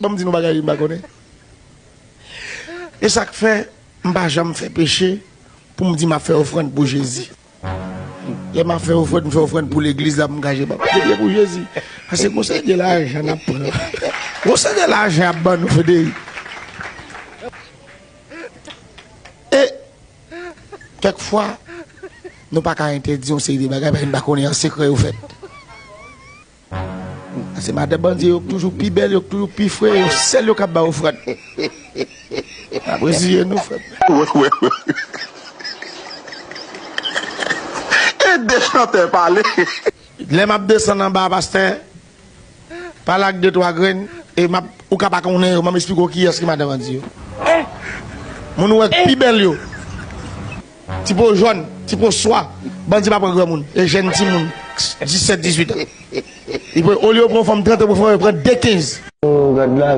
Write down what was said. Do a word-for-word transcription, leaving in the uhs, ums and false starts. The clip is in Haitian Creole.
Ban m di nou bagay m pa konnen. E sa k fè m pa janm fè peche pou m di m ap fè ofrann pou Jezi. Lè m ap fè ofrann, m fè ofrann pou legliz la, pou m ka jwenn papa. Depi e pou Jezi. Paske gon seri de lajan n ap pran. Gon seri de lajan y ap ban nou, Frederic. E kèk fwa, nou pa ka entèdi yon seri de bagay, paske n pa konnen an sekrè yo fèt. Se madan bandi yo k toujou pi bèl, yo k toujou pi fre, yo sèl yo k ap bay ofrann. N ap reziye nou, frè m. Wi, wi, wi. E de chantè pale. Lè m ap desann anba a, pastè, pale ak de twa grenn, e m ap, ou ka pa konnen yo, m ap esplike w kiyès ki madan bandi yo. Moun ou wè k pi bèl yo. Ti po jòn, ti po swa, bandi pa pran granmoun, e jèn timoun, disèt, dizuit an. Li pran, olye yo pran fanm trant an, pran fanm, yo pran de kenz. Oh, gad la.